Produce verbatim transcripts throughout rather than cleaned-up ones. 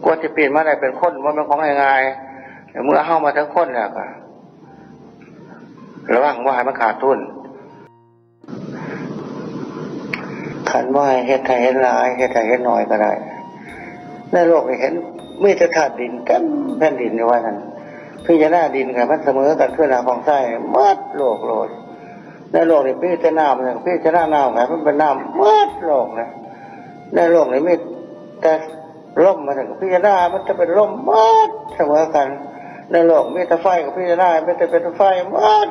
กว่าสิปีนมาได้เป็นคนบ่แม่นของง่ายๆ เมื่อเฮามาถึงคนแล้วก็ ระวังบ่ให้มันขาดทุน คันบ่ให้เฮ็ดให้เห็นหลาย เฮ็ดให้เห็นน้อยก็ได้ ในโลกนี้เห็นมีแต่ธาตุดินเต็มแผ่นดินอยู่ว่าซั่น พิจารณาดินก็มันเสมอกันคือหน้าของทรายหมดโลกโลด ในโลกนี้มีแต่น้ำนะ พิจารณาน้ำก็มันเป็นน้ำหมดโลกนะ ในโลกนี้มีแต่ลมมาถึงพิจารณามันจะเป็นลมหมดเสมอกัน ในโลกมีแต่ไฟก็พิจารณามันจะเป็นไฟหมด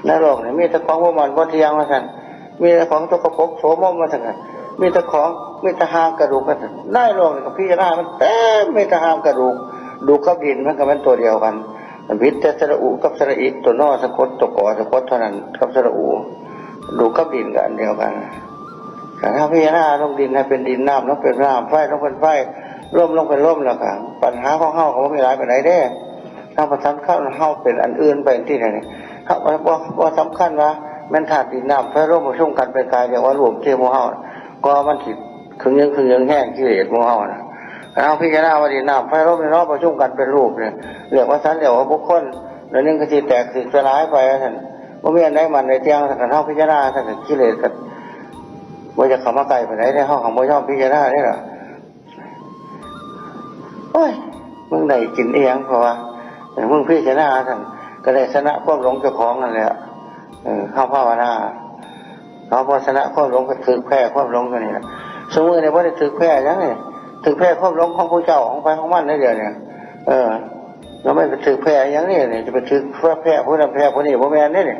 ในโลกนี้มีแต่ของบ่มันบ่เที่ยงว่าซั่น มีแต่ของสกปรกโสมมว่าซั่น มีแต่ของ มีแต่หางกระดูกว่าซั่น ในโลกนี้ก็พิจารณามันเต็ม มีแต่หางกระดูก ดูกกับดินมันก็เป็นตัวเดียวกัน วิทย์แต่สระอุกับสระอิ ตัวนอสะกด ตัวกอสะกดเท่านั้น กับสระอุ ดูกกับดินก็อันเดียวกัน แต่ถ้าพิจารณาลงดินให้เป็นดิน น้ำลงเป็นน้ำ ไฟลงเป็นไฟ ลมลงเป็นลมแล้วก็ ปัญหาของเฮาก็บ่มีหลายปานใดเด้ เฮาบ่สำคัญเฮาเป็นอันอื่นไปที่ไหนนี่ เฮาบ่ บ่ บ่สำคัญว่าแม่นธาตุดินน้ำไฟลมประชุมกันเป็นกาย เรียกว่ารูปที่หมู่เฮา ก็มันสิครึ่งหนึ่งครึ่งหนึ่งแห้งกิเลสหมู่เฮาน่ะ เฮาพิจารณาว่าดินน้ำไฟลมนี่เนาะประชุมกันเป็นรูปนี่ เรียกว่าสัน เรียกว่าบุคคล แล้วหนึ่งก็สิแตกสิสลายไปว่าซั่น บ่มีอันใดมั่นใดเที่ยง ถ้าคันเฮาพิจารณา ถ้าคันกิเลสก็บ่อยากเข้ามาใกล้ปานใดเด้ เฮาก็บ่ยอมพิจารณาเด้ล่ะ โอ้ย มึงได้กินอีหยัง เพราะว่า เออ มึงพิจารณาซั่น ก็ได้ชนะความหลงเจ้าของนั่นแหละ เออ เฮาภาวนา เฮาบ่ชนะความหลงก็ถืกแพ้ความหลงอยู่นี่ล่ะ ซุมื้อนี้บ่ได้ถืกแพ้หยังนี่ ถืกแพ้ความหลงของผู้เจ้า ของไผของมันเด้อเดี๋ยวนี้ เออ แล้วมันไปถืกแพ้หยังนี่ นี่จะไปถืกแพ้ผู้นั้นแพ้ผู้นี้ บ่แม่นเด้นี่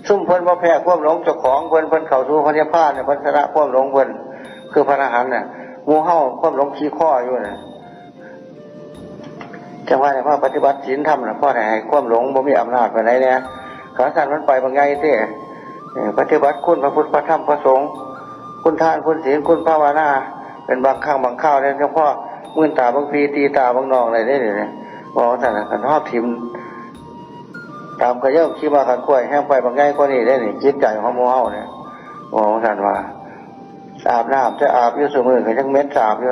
ซุมเพิ่นบ่แพ้ความหลงเจ้าของเพิ่น เพิ่นเข้าสู่พระนิพพานเนี่ย เพิ่นชนะความหลงเพิ่น คือพระอรหันต์น่ะ หมู่เฮาความหลงขี่คออยู่น่ะ จังว่าได้มาปฏิบัติศีลธรรมน่ะ พอได้ให้ความหลงบ่มีอำนาจปานใดแหน่ ขาสั้นมันไปบักใหญ่ติ เออ ปฏิบัติคุณพระพุทธพระธรรมพระสงฆ์ คุณทานคุณศีลคุณภาวนา เป็นบางครั้งบางคราวเนี่ย เฉพาะมื่นตาเบิ่งพี่ตีตาเบิ่งน้องได้เด้ เดี๋ยวนี้ ว่าซั่นน่ะ คันเฮาถิ่ม ตามกระเยิ่มขี้หมากกล้วย แฮงไปบักใหญ่กว่านี้เด้นี่ จิตใจของหมู่เฮาเนี่ย ว่าซั่นว่า อาบน้ำจะอาบอยู่ซุมื้อก็ยังเหม็นสาบอยู่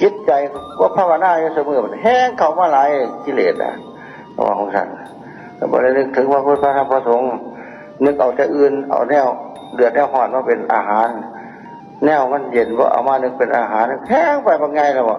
จิตใจก็ภาวนาอยู่ซุมื้อ มันแฮงเข้ามาหลายกิเลสน่ะ ว่าของซั่น ก็บ่ได้นึกถึงพระพุทธพระธรรมพระสงฆ์ นึกเอาแต่อื่น เอาแนวเดือดแนวร้อนมาเป็นอาหาร แนวมันเย็นบ่เอามานึกเป็นอาหาร แฮงไปบักใหญ่แล้วบ่